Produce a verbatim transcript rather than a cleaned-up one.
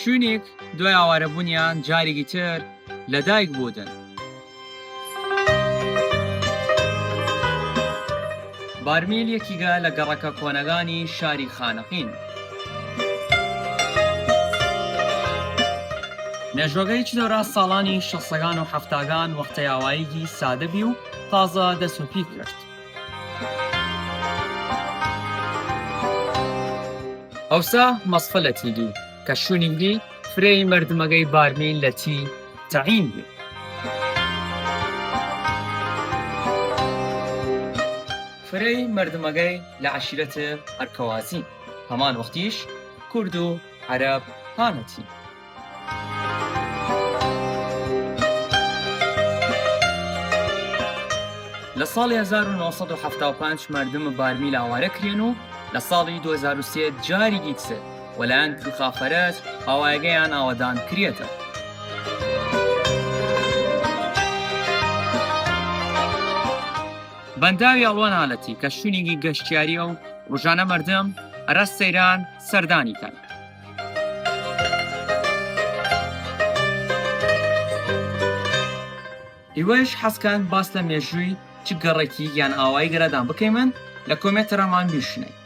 شوینیگ دوای ئاوارەبوونیان جاریگی تر لەدایگ بوودن. بارمیل یەکیگە لە گەڕەکە کۆنەگانی شاری خانەقین. مێژوەگەی چ دەورە ساڵانی شەسەگان و حەفتاگان وەختەی ئاواییگی سادە بی و تازە دەس و پی کرد. ئەوسا مەسفە لە تیگی کە شوونیگی فرەی مەردمەگەی بارمیل لە تی تەعین بی. فرەی مەردمەگەی لە عەشیرەت ئەرکەوازی، هەمان وەختیش کورد و عەرەب هانەتی. لە ساڵی هەزار و نۆ سەد و حەفتا و پەنج مەردم بارمیل ئاوارە کرێن و لە ساڵی دو هەزار و سێ جاریگی تر وەلایەن کوخافەرەس ئاوایەگەیان ئاوەدان کریەتە. بەنداوی ئەڵوەن هالەتی کە شوونیگی گەشتیاریە و ڕوژانە مەردم ئەرا سەیران سەردانی کەن. ئیوەیش حەز کەن باس لە مێژووی چ گەڕەکی یان ئاوایی گەرادان بکەیمن، لە کۆمێنتەرامان بیشنەی.